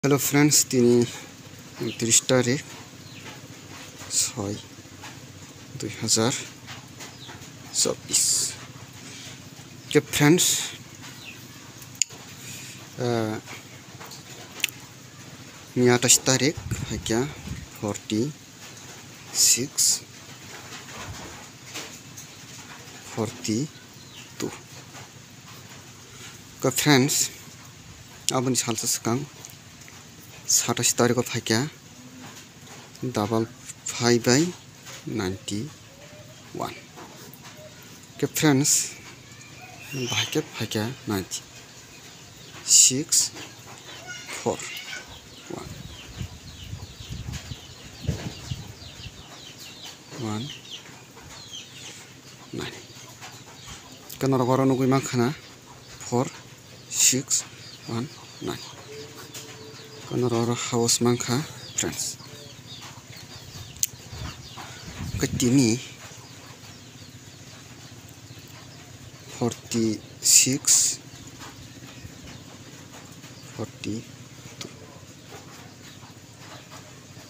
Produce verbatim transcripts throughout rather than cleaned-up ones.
Hello friends, tini tris tarik soi dui hazar chobbish. Ke friends, ah, ni atais tarik haikya forty six, forty two. Ke friends, aboni salsa swkang satais tariko phaikya double five by ninety one. Ke friends, bahai ke phaikya ninety six four one one nine. Ke norok oro nugwi mankha na four six one nine. Ke norok oro house mankha friends. Ke tini forty six, forty two,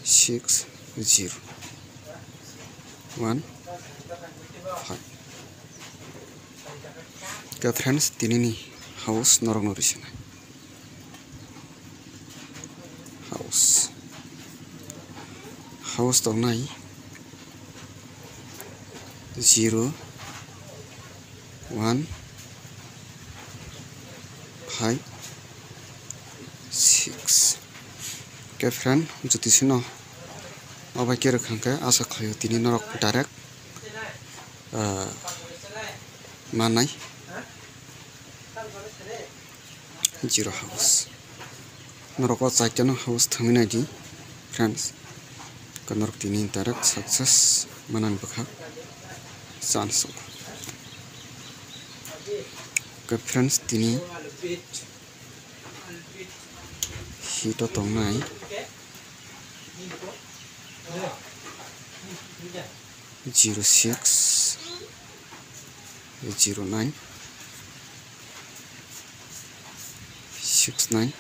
six zero one five. Ke friends, tini ni house norok no rwsina. House. House tongnai zero one five six. Ke friend, jyotishino obo khe rwkha hwnkhe asa khlaio tini norok direct, ah, manai. Zero house. Norok o chaitano house thangwi naidi, friends. Ke norok tini direct success manani bwkha chance o. Ke friends, tini hit o tongnai zero six, zero nine, six nine,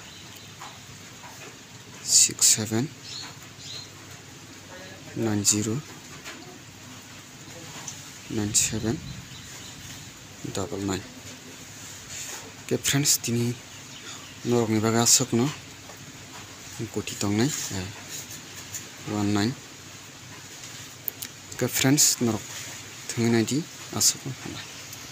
six seven, nine zero, nine seven, double nine. Ke friends, tini norokni bagwi aswkno koti tongnai, eh, one nine. Ke friends, norok thangwi naidi, aswkno hambai.